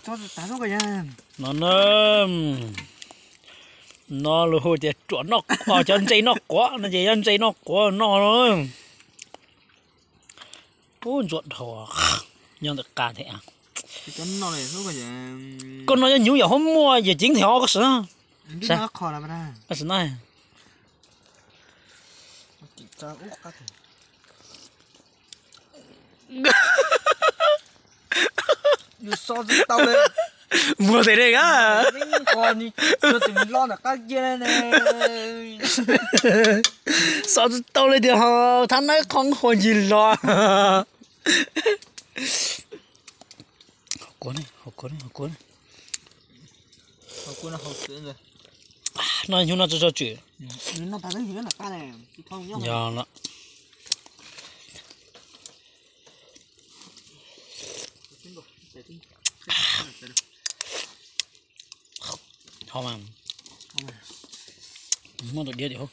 Tso tas lub ko yog. No na, no luag hu tias ruam noj, cov ntses noj quav no ces yog ntses noj quav noj. Ub, ntsuab dhau, nyob ntawm qab thiab. Koj no yog hnyuv yog huab muaj yawm ceev thiab os, koj sim na. Koj sim na. Muag tes dej a. Xov tsis tau li tias ho thab naib qhov nqhuas ncig los. Hauv kuv, hauv kuv, hauv kuv. No hnyuv no tso tso tswm. Yog no. Hov mas. Muab tus diav tim hauv.